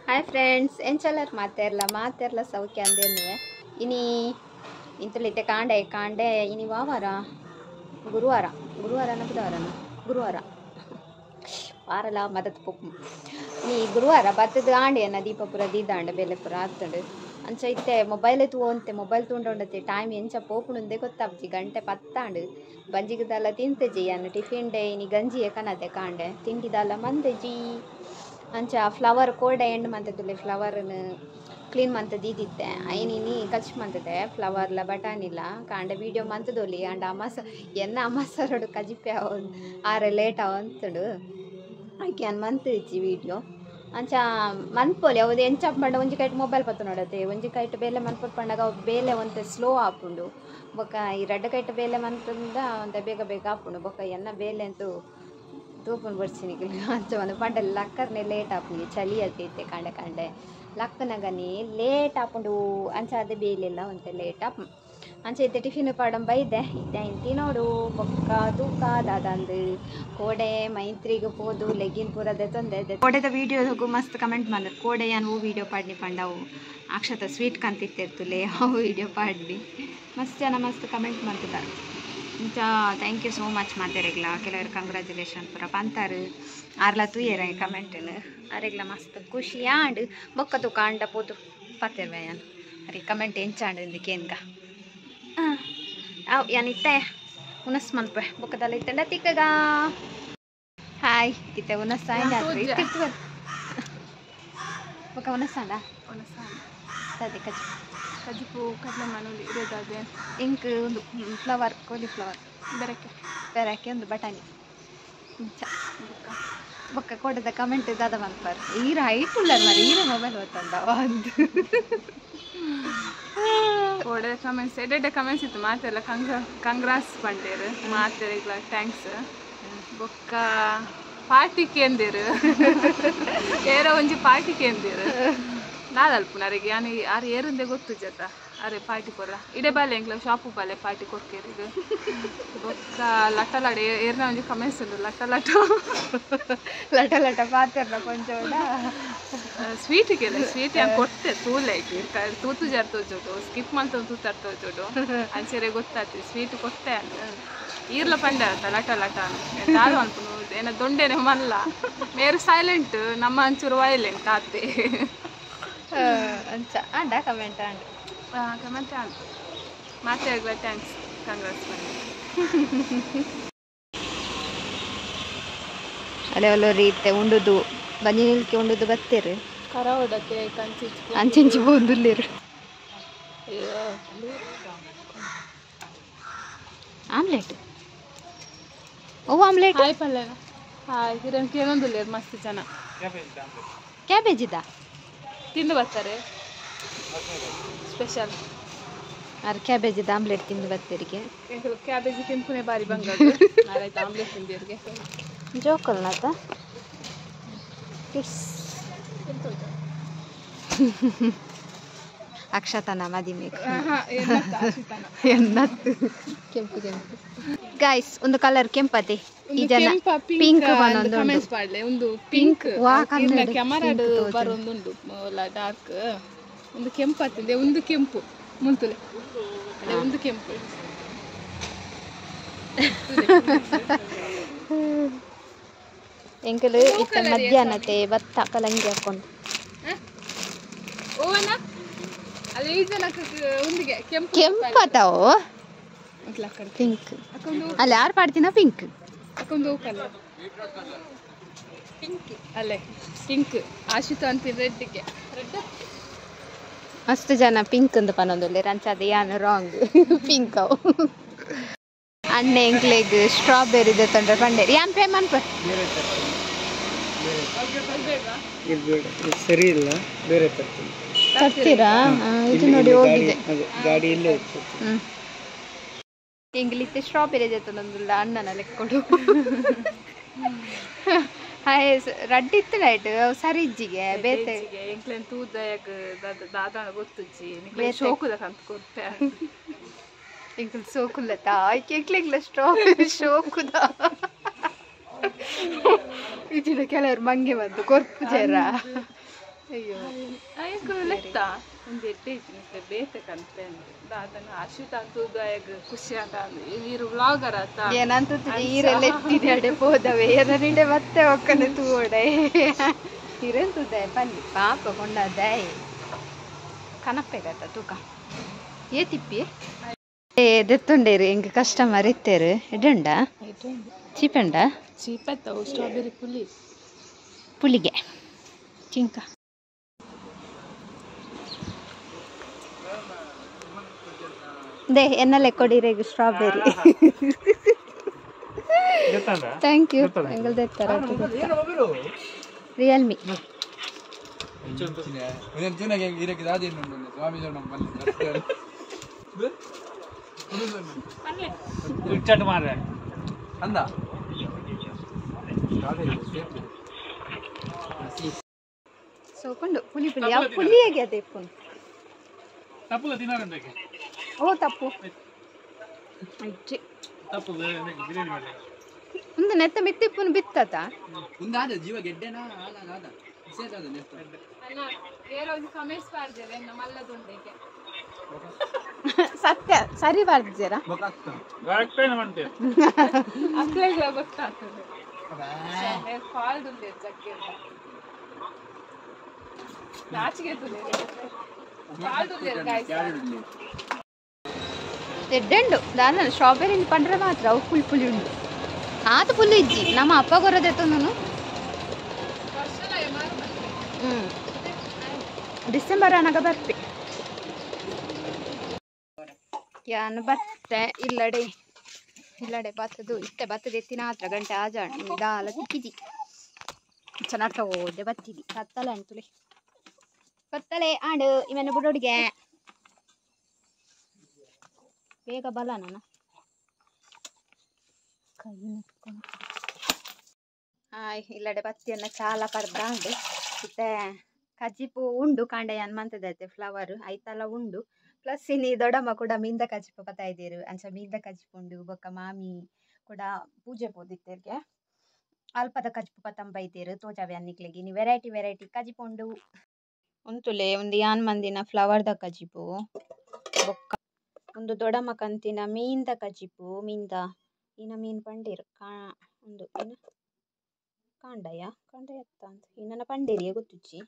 Hi friends, ಎಂಚಲರ್ ಮಾತೆರ್ಲ ಮಾತೆರ್ಲ ಸೌಖ್ಯ ಅಂದೇನುವೆ. ಇನಿ ಇಂತಲಿತ್ತೆ ಕಾಂಡೆ ಕಾಂಡೆ ಇನಿ ವಾವಾರ ಗುರುವಾರ ಗುರುವಾರನ ಬುಧವಾರನ ಗುರುವಾರ ವಾರಲ ಮದತ್ ಪೊಪ್ಪು ನೀ ಗುರುವಾರ ಬತ್ತದ ಆಂಡೆ ದೀಪಪುರ ದೀದಾಂಡೆ ಬೇಲೆಪುರ ಆತಂಡು ಅಂಚ ಇತ್ತೆ ಮೊಬೈಲ್ ತೂವಂತೆ ಮೊಬೈಲ್ ತೂಂಡೊಂಡತೆ ಟೈಮ್ ಎಂಚ ಪೋಪುಣುಂದೆ ಗೊತ್ತಾಪ್ಜಿ ಗಂಟೆ ಪತ್ತಾಂಡು ಬಂಜಿಗದಲ್ಲ ತಿಂತೆಜಿ ಅನ್ನ ಟಿಫಿನ್ ಡೇ ಇನಿ ಗಂಜಿಯೇ ಕನದೆ ಕಾಂಡೆ ತಿಂಡಿದಲ್ಲ ಮಂದೆಜಿ ಅಂಚ ಫ್ಲವರ್ ಕೋಡೆ ಎಂಡ್ ಮಂತದಲ್ಲಿ ಫ್ಲವರ್ನ ಕ್ಲೀನ್ ಮಂತ ದೀದಿತ್ತೆ ಐನಿನಿ ಕಚ್ ಮಂತದೆ ಫ್ಲವರ್ಲ ಬಟಾನಿಲ್ಲ ಕಾಂಡೆ ವೀಡಿಯೋ ಮಂತದೊಲಿ ಅಂಡ ಅಮಾಸ ಎನ್ನ ಅಮಾಸರೋಡು ಕಜಿಪೆ ಆರೆ ಲೇಟ್ ಅವಂತಡು ಆಕೆ ಅನ್ ಮಂತಿಜ್ಜಿ ವೀಡಿಯೋ ಅಂಚ ಮನ್ಪೊಲಿ ಅವು ಎಂಚ ಪಂಡ ಒಂಜಿ ಕೈಟ್ ಮೊಬೈಲ್ ಪತ್ತು ನೋಡತ್ತೆ ಒಂಜಿ ಕೈಟ್ ಬೇಲೆ ಮನ್ಪೊಡು ಪಂಡಾಗ ಅವು ಬೇಲೆ ಒಂತೆ ಸ್ಲೋ ಆಪುಂಡು ಬೊಕ್ಕ ಈ ರಡ್ಡ ಕೈಟ್ ಬೇಲೆ ಮನ್ಪುಂಡ ಒಂತೆ ಬೇಗ ಬೇಗ ಆಪುಂಡು ಬೊಕ್ಕ ಎನ್ನ ಬೇಲೆ ಅಂತೂ ತೂಪುಂಡು ಬರ್ಚಿನಿ ಅಂಚ ಒಂದು ಪಂಡ ಲಕ್ಕರ್ನೆ ಲೇಟ್ ಆಪುಂಡು ಚಳಿ ಅತ್ತೈತೆ ಕಾಂಡೆ ಕಾಂಡೆ ಲಕ್ಕನಗನೆ ಲೇಟ್ ಆಪುಂಡು ಅಂಚ ಅದೇ ಬೇಲೆಲ್ಲ ಒಂತೆ ಲೇಟ್ ಆಪು ಅಂಚ ಇತ್ತೆ ಟಿಫಿನ್ ಪಾಡಂ ಬೈದೆ ಇತ್ತೆ ಇಂತಿ ನೋಡು ಬೊಕ್ಕ ತೂಕ ದಾದಂದು ಕೋಡೆ ಮೈತ್ರಿಗೆ ಪೋದು ಲೆಗಿನ್ ಪೂರ ತಂದೆ ಕೋಡೆದ ವೀಡಿಯೋಗೂ ಮಸ್ತ್ ಕಮೆಂಟ್ ಬಂದರು ಕೋಡೆ ಯಾನ್ ಹೂ ವೀಡಿಯೋ ಪಾಡ್ನಿ ಪಂಡವು ಅಕ್ಷತ ಸ್ವೀಟ್ ಕಂತಿತ್ತಿರ್ತುಲೆ ಅವು ವೀಡಿಯೋ ಪಾಡ್ನಿ ಮಸ್ತ್ ಜನ ಮಸ್ತ್ ಕಮೆಂಟ್ ಮಾಡ್ತಿದ್ದಾರೆ. ಇಂಚ thank you so much ಮಾತೆರೆಗ್ಲ ಕೆಲವರು ಕಂಗ್ರ್ಯಾಚುಲೇಷನ್ ಪೂರ ಪಂತಾರು ಆರ್ಲ ತೂಯೆರ ಕಮೆಂಟ್ನು ಅರೆಗ್ಲ ಮಸ್ತ್ ಖುಷಿ ಆಂಡ್ ಬೊಕ್ಕ ತೂಕ ಅಂಡ ಪೋದು ಪತ್ತಿರ್ವೆ ಯಾನ್ ಅರೆ ಕಮೆಂಟ್ ಎಂಚಾಂಡ್ ಇಂದಕ್ಕೆ ಅವ್ ಯಾನ್ ಇತ್ತೆ ಉನಸ್ ಮನ್ಪೆ ಬೊಕ್ಕದಲ್ಲ ಇತ್ತಂಡ ತಿಕ್ಕಗ ಹಾಯ್ ಇತ್ತೆ ಉನಸ್ ಆಯ್ತು ಬೊಕ್ಕ ಉನಸಾಂಡ ಅದೇ ಕಜಿ ಕಜಿಪು ಕಡಲೆ ಮನುಲಿ ಇರೋದಾದೆ ಇಂಕ್ ಒಂದು ಫ್ಲವರ್ ಕಾಲಿಫ್ಲವರ್ ಬೆರಕೆ ಬೆರಕೆ ಒಂದು ಬಟಾಣಿ ಬೊಕ್ಕ ಕೊಡದ ಕಮೆಂಟ್ ದಾದ ಮನ್ಪಾರ್ ಈರ ಹೈಟ್ ಉಳ್ಳಾರ ಮರಿ ಈರ ಮೊಬೈಲ್ ಓದ್ತಂದ ಒಂದು ಕೋಡೆ ಕಮೆಂಟ್ಸ್ ಎಡೆಡೆ ಕಮೆಂಟ್ಸ್ ಇತ್ತು ಮಾತೆಲ್ಲ ಕಂಗ್ರಾಸ್ ಪಂಡೇರು ಮಾತೆರೆಗ್ಲ thanks ಬೊಕ್ಕ ಪಾರ್ಟಿ ಕೇಂದಿರು ಏರೋ ಒಂಜಿ ಪಾರ್ಟಿ ಕೇಂದಿರು ನಾದಲ್ಪುನರಿಗೆ ಯಾನ್ ಆರು ಏರುಂದೆ ಗೊತ್ತು ಜತ ಅರೆ ಪಾರ್ಟಿ ಕೊರ ಇಡೆ ಬಾಲೆ ಎಂಕ್ಲ ಶಾಪು ಬಾಲೆ ಪಾರ್ಟಿ ಕೊರ್ಕೇರಿಗೆ ಬೊಕ್ಕ ಲಟ ಲಡ ಏರ್ನ ಒಂಜಿ ಕಮೆಂಟ್ಸ್ ಉಂಡು ಲಟ ಲಟ ಲಟ ಲಟ ಪಾತೆರ್ನ ಕೊಂಚ ಸ್ವೀಟ್ ಕೇಳ ಸ್ವೀಟ್ ಯಾನ್ ಕೊಡ್ತೆ ತೂಲೆ ತೂತು ಜಾರ್ ತೋಜೋಡು ಸ್ಕಿಪ್ ಮಂತ ತೂತಾರ್ ತೋಜೋಡು ಅಂಚೆರೆ ಗೊತ್ತಾತಿ ಸ್ವೀಟ್ ಕೊಡ್ತೆ ಅಂತ ಈರ್ಲ ಪಂಡ ಆತ ಲಟ ಲಟ ದಾರು ಅನ್ಪುನು ಏನ ದೊಂಡೆನೆ ಮಲ್ಲ ಮೇರು ಸೈಲೆಂಟ್ ನಮ್ಮ ಅಂಚೂರು ವೈಲೆಂಟ್ ಆತೆ ಅಂಚ ಅಂಡ ಕಮೆಂಟ್ ಅಂಡ ಕಮೆಂಟ್ ಅಂಡ ಮಾತೆ ಆಗಲ thanks Congress ಬನ್ನಿ ಅಲ್ಲೇ ಒಲ್ಲೋರಿ ಇತ್ತೆ ಉಂಡುದು ಬಂಜಿ ನಿಲ್ಕೆ ಉಂಡುದು ಬತ್ತೀರು ಕರ ಹೊಡಕ್ಕೆ ಅಂಚಿಂಚಿ ಬಂದುಲ್ಲೇರು ಆಮ್ಲೆಟ್ ಓ ಆಮ್ಲೆಟ್ ಹಾಯ್ ಪಲ್ಲೆನ ಹಾಯ್ ಹಿರನ್ ಕೇಳೊಂದುಲ್ಲೇರು ಮಸ್ತ್ ಜನ ಕ್ಯಾಬೇಜ್ ಇದ್ದ ತಿಂದು ಬರ್ತಾರೆ ಸ್ಪೆಷಲ್ ಆರ್ ಕ್ಯಾಬೇಜ್ ಆಮ್ಲೆಟ್ ತಿಂದು ಬರ್ತೀರಿಗೆ ಕ್ಯಾಬೇಜ್ ತಿನ್ಪುನೆ ಬಾರಿ ಬಂಗ ಆಮ್ಲೆಟ್ ತಿಂದಿರಿಗೆ ಜೋಕಲ್ನಾತ ಕಿಡ್ಸ್ ಅಕ್ಷತನ ಮದಿಮೆ ಎನ್ನತ್ತು ಕೆಂಪು ಕೆಂಪು ಗಾಯ್ಸ್ ಒಂದು ಕಲರ್ ಕೆಂಪತೆ ಈ ಜನ ಪಿಂಕ್ ಬನ್ನೊಂದು ಕಮೆಂಟ್ಸ್ ಪಾಡ್ಲೆ ಒಂದು ಪಿಂಕ್ ವಾ ಕ್ಯಾಮೆರಾ ಬರೊಂದುಂಡು ಡಾರ್ಕ್ ಒಂದು ಕೆಂಪು ಆತಂದೆ ಒಂದು ಕೆಂಪು ಮುಲ್ತುಲೆ ಅದೇ ಒಂದು ಕೆಂಪು ಎಂಕಲು ಇತ್ತ ಮಧ್ಯಾಹ್ನತೆ ಭತ್ತ ಕಲಂಗಿ ಹಾಕೊಂಡು ಓವನ ಅಲ್ಲಿ ಈ ಜನಕ್ಕೆ ಒಂದಿಗೆ ಕೆಂಪು ಕೆಂಪತಾವು ಪಿಂಕ್ ಅಲ್ಲಿ ಯಾರು ಪಾಡ್ತೀನ ಪಿಂಕ್ ಅಕ್ಕೊಂದು ಕಲರ್ ಪಿಂಕ್ ಅಲ್ಲೇ ಪಿಂಕ್ ಆಶಿತ ಅನ್ಪಿ ರೆಡ್ಗೆ ರೆಡ್ ಮಸ್ತ್ ಜನ ಪಿಂಕ್ ಅಂದ ಪನೊಂದುಲ್ಲೆ ರಂಚಾದ ಯಾನ್ ರಾಂಗ್ ಪಿಂಕ್ ಅವು ಅಣ್ಣೆ ಎಂಕ್ಲೆಗ್ ಸ್ಟ್ರಾಬೆರಿ ತಂಡ್ರೆ ಪಂಡೇರಿ ಯಾನ್ ಪೇ ಮನ್ಪ ಸರಿ ಇಲ್ಲ ಬೇರೆ ತರ್ತೀರಾ ಇದು ನೋಡಿ ಹೋಗಿದೆ ಗಾಡಿ ಇಲ್ಲೇ ಎಂಗ್ಲಿತ್ತೆ ಸ್ಟ್ರಾಬೆರಿ ತಂದೊಂದುಲ್ಲ ಅಣ್ಣನ ಲೆಕ್ಕೊಡು ಹಾಯ್ ರಡ್ಡ್ ಇತ್ತು ನೈಟ್ ಸರಿ ಇಜ್ಜಿಗೆ ಬೇತೆ ಎಂಕ್ಲೆನ್ ತೂದಯಗ್ ದಾದಾಣ ಗೊತ್ತುಜ್ಜಿ ನಿಕ್ಲೆ ಶೋಕುದ ಕಂತ ಕೊರ್ತೆ ಎಂಕಲ್ ಸೋಕುಲ್ಲತ ಆಯ್ಕೆ ಎಂಕ್ಲೆಗ್ಲ ಸ್ಟ್ರಾಬೆರಿ ಶೋಕುದ ಇಜಿನ ಕೆಲವರು ಮಂಗೆ ಬಂದು ಕೊರ್ಪು ಜರ. ಅಯ್ಯೋ ಅಯ್ಯಕ್ಕೆ ಲೆತ್ತ ಒಂದು ಎಡ್ಡೆ ಇತ್ತು ಬೇತೆ ಕನ್ಪೆ ದಾದನ ಅಶ್ವಿತ ಅಂತೂ ಆಯಗ್ ಖುಷಿ ಆತ ಇರು ವ್ಲಾಗರ್ ಆತ ಏನಂತ ಈರೆಲ್ಲ ಎತ್ತಿದೆ ಅಡೆ ಪೋದವೆ ಏನನಿಡೆ ಮತ್ತೆ ಒಕ್ಕನೆ ತೂವಡೆ ಇರೆಂತುದೆ ಬನ್ನಿ ಪಾಪ ಕೊಂಡಾದ ಕನಪ್ಪೆಗತ್ತ ತೂಕ ಏ ತಿಪ್ಪಿ ಏ ದೆತ್ತುಂಡೇರು ಎಂಕ್ ಕಸ್ಟಮರ್ ಇತ್ತೇರು ಎಡ್ಡುಂಡ ಚೀಪೆಂಡ ಚೀಪ್ ಆಯ್ತಾವು ಸ್ಟ್ರಾಬೆರಿ ಪುಲಿ ಪುಲಿಗೆ ಚಿಂಕ they ಎನ್ನಲೆ ಕೊಡಿರೇಗು ಸ್ಟ್ರಾಬೆರಿ thank you ಎಂಗಲ್ ದೆತ್ತರ ರಿಯಲ್ಮಿ ಅಂದ ಸೋಕೊಂಡು ಪುಲಿ ಪುಲಿ ಯಾವ ಪುಲಿಯಾಗಿ ಅದೇ ಪುನ್ ಓ ತಪ್ಪು ಅಜ್ಜಿ ಒಂದು ನೆತ್ತ ಮಿತ್ತಿಪ್ಪುನು ಬಿತ್ತತ ಒಂದಾದ ಜೀವ ಗೆಡ್ಡೆನಾ ಆದ ವಿಶೇಷ ಆದ ನೆತ್ತ ಅಣ್ಣ ಏರೋ ಒಂದು ಕಮೆಂಟ್ಸ್ ಪಾಡ್ದೇವೆ ಮಲ್ಲದೊಂದಿಗೆ ಸತ್ಯ ಸರಿ ಬಾರ್ದಿದ್ದೀರಾ ಅಕ್ಲೆಗ್ಲ ಗೊತ್ತಾಗ್ತದೆ ಕಾಲ್ದುಂಡೆ ಜಗ್ಗೆ ನಾಚಿಗೆ ಕಾಲ್ದುಂಡೆ ಗಾಯ್ಸ್ ಎಡ್ಡೆಂಡು ದಾನ ಸ್ಟ್ರಾಬೆರಿ ಪಂಡ್ರೆ ಮಾತ್ರ ಅವು ಪುಲ್ ಪುಲಿ ಉಂಡು ಆತ ಪುಲ್ಲು ಇಜ್ಜಿ ನಮ್ಮ ಅಪ್ಪ ಕೊರೋದೆತ್ತನು ಹ್ಞೂ ಡಿಸೆಂಬರ್ ಅನಗ ಬರ್ಪೆ ಯಾನು ಬತ್ತೆ ಇಲ್ಲಡೆ ಇಲ್ಲಡೆ ಬತ್ತದು ಇತ್ತೆ ಬತ್ತದ ಎತ್ತಿನ ಹತ್ರ ಗಂಟೆ ಆಜಾಣ ದಾಲ ತಿಕ್ಕಿಜಿ ಚೆನ್ನಾಗಿ ಹೋದೆ ಬತ್ತಿದಿ ಕತ್ತಲೆ ಅಂಟುಲೆ ಕತ್ತಲೆ ಆಂಡು ಇವನ ಬುಡೋಡಿಗೆ ಬೇಗ ಬಲ ನಾನು ಕೈ ನೆತ್ಕೊಂಡು ಹಾಯ್ ಇಲ್ಲಡೆ ಬತ್ತಿಯನ್ನ ಚಾಲ ಪರ್ದಾಂಡು ಇತ್ತೆ ಕಜಿಪು ಉಂಡು ಕಾಂಡೆ ಹನುಮಂತದೈತೆ ಫ್ಲವರ್ ಐತಲ ಉಂಡು ಪ್ಲಸ್ ಇನಿ ದೊಡ್ಡಮ್ಮ ಕೂಡ ಮೀಂದ ಕಜಿಪು ಬತ್ತಾಯಿದ್ದೀರು ಅಂಚ ಮೀಂದ ಕಜಿಪು ಉಂಡು ಬೊಕ್ಕ ಮಾಮಿ ಕೂಡ ಪೂಜೆ ಪೋದಿತ್ತೇರ್ಗೆ ಅಲ್ಪದ ಕಜಿಪು ಪತ್ತಂಬ ಇದ್ದೀರು ತೋಜಾವೆ ಅನ್ನಿಕ್ಲೆಗೆ ಇನಿ ವೆರೈಟಿ ವೆರೈಟಿ ಕಜಿಪು ಉಂಡು ಉಂತುಲೆ ಒಂದು ಯಾನ್ ಮಂದಿನ ಫ್ಲವರ್ದ ಕಜಿಪು ಬೊಕ್ಕ ಒಂದು ದೊಡ್ಡಮ್ಮ ಕಂತಿನ ಮೀನ್ದ ಕಜಿಪು ಮೀನ್ದ ಇನ್ನ ಮೀನ್ ಪಂಡೀರ್ ಕಾ ಒಂದು ಇನ್ನ ಕಾಂಡಯ ಕಾಂಡಯ ಅತ್ತ ಅಂತ ಇನ್ನನ ಪಂಡೇರಿಯ ಗೊತ್ತುಜ್ಜಿ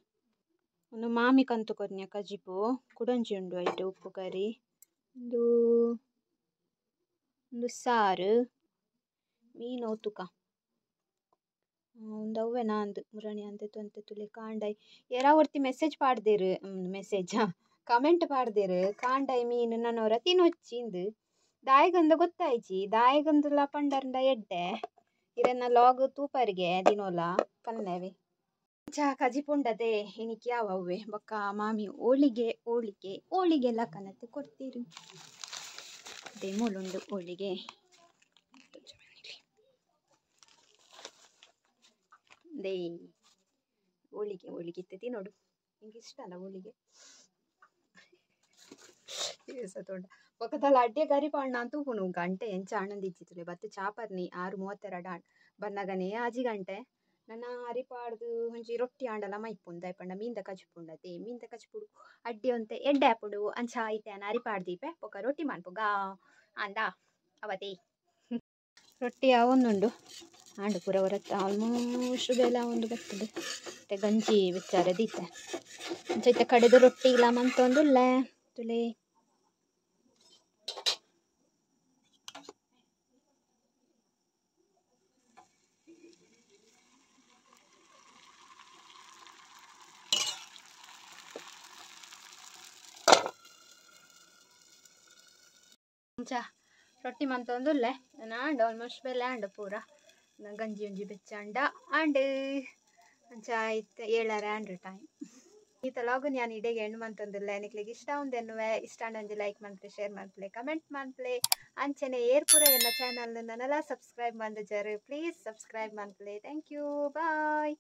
ಒಂದು ಮಾಮಿ ಕಂತು ಕೊರ್ನ್ಯ ಕಜಿಪು ಕುಡಂಜಿ ಉಂಡು ಐಟ್ ಉಪ್ಪು ಕರಿ ಒಂದು ಒಂದು ಸಾರು ಮೀನು ತುಕ ಒಂದು ಅವ್ವೆ ನಾಂದು ಮುರಣಿ ಅಂತೆ ತೊಂತೆ ತುಲೆ ಕಾಂಡೈ ಏರಾ ಒರ್ತಿ ಮೆಸೇಜ್ ಪಾಡ್ದೇರು ಮೆಸೇಜ್ ಕಮೆಂಟ್ ಪಾಡ್ದೇರು ಕಾಂಡೈ ಮೀನು ನನೋರ ತಿನ್ನೊಚ್ಚಿಂದು ದಾಯಗಂದ ಗೊತ್ತಾಯ್ಚಿ ದಾಯಗಂದುಲ ಪಂಡರ್ಂಡ ಎಡ್ಡೆ ಇರೆನ ಲಾಗ್ ತೂಪರಿಗೆ ದಿನೋಲ ಪನ್ನೆವೆ ಚಾ ಕಜಿಪುಂಡದೆ ಇನಿಕ್ ಯಾವ ಅವ್ವೆ ಬೊಕ್ಕ ಮಾಮಿ ಹೋಳಿಗೆ ಹೋಳಿಗೆ ಹೋಳಿಗೆಲ್ಲ ಕನತೆ ಕೊಡ್ತೀರಿ ಅದೇ ಮೂಲುಂಡು ಹೋಳಿಗೆ they ಹೋಳಿಗೆ ಹೋಳಿಗೆ ಇತ್ತತಿ ನೋಡು ನಿಂಗೆ ಇಷ್ಟ ಅಲ್ಲ ಹೋಳಿಗೆ ಸತೋಂಡ ಬೊಕ್ಕದಲ್ಲ ಅಡ್ಡೆ ಗರಿ ಪಾಂಡ ಅಂತ ಪುನು ಗಂಟೆ ಎಂಚ ಆನಂದಿಚ್ಚಿತ್ತುಲೆ ಬತ್ತು ಚಾಪರ್ನಿ 6:32 ಆಂಡ್ ಬನ್ನಗನೆ ಆಜಿ ಗಂಟೆ ನನ್ನ ಅರಿಪಾಡ್ದು ಒಂಜಿ ರೊಟ್ಟಿ ಆಂಡಲ ಮೈಪುಂದ ಪಂಡ ಮೀಂದ ಕಜಿಪುಂಡತೆ ಮೀಂದ ಕಜಿಪುಡು ಅಡ್ಡಿ ಒಂತೆ ಎಡ್ಡೆ ಆಪುಂಡು ಅಂಚ ಐತೆ ಅನ್ನ ಅರಿಪಾಡ್ದೀಪೆ ಬೊಕ ರೊಟ್ಟಿ ಮನ್ಪುಗ ಅಂದ ಅವತಿ ರೊಟ್ಟಿ ಅವೊಂದುಂಡು ಆಂಡು ಪೂರ ಹೊರತ್ತ ಆಲ್ಮೋಸ್ಟ್ ಬೇಲ ಒಂದು ಬರ್ತದೆ ಮತ್ತೆ ಗಂಜಿ ವಿಚಾರ ದೀತೆ ಅಂಚ ಇತ್ತೆ ಕಡೆದು ರೊಟ್ಟಿ ಇಲ್ಲ ಮಂತೊಂದುಲ್ಲೆ ತುಲೆ ಅಂಚ ರೊಟ್ಟಿ ಮಂತೊಂದುಲ್ಲೆ ಆಂಡ್ ಆಲ್ಮೋಸ್ಟ್ ಬೆಲ್ಲ ಆಂಡು ಪೂರ ಗಂಜಿ ಒಂಜಿ ಬೆಚ್ಚಾಂಡ ಆಂಡ್ ಅಂಚ ಇತ್ತೆ 7 ಆಂಡ್ ಟೈಮ್ ಈತ ಲಾಗು ನಾನು ಇಡೆಗೆ ಹೆಣ್ಣು ಮಂತೊಂದುಲ್ಲೆ ನಿಕ್ಲೆಗ್ ಇಷ್ಟ ಉಂದೆನ್ನುವೆ ಇಷ್ಟ ಒಂಜಿ ಲೈಕ್ ಮನ್ಪ್ಲೆ ಶೇರ್ ಮನ್ಪ್ಲೆ ಕಮೆಂಟ್ ಮನ್ಪ್ಲೆ ಅಂಚನೆ ಏರ್ಪುರ ಎನ್ನ ಚಾನಲ್ ನನ್ನಲ ಸಬ್ಸ್ಕ್ರೈಬ್ ಮಂದಜರು ಪ್ಲೀಸ್ ಸಬ್ಸ್ಕ್ರೈಬ್ ಮನ್ಪ್ಲೆ thank you bye.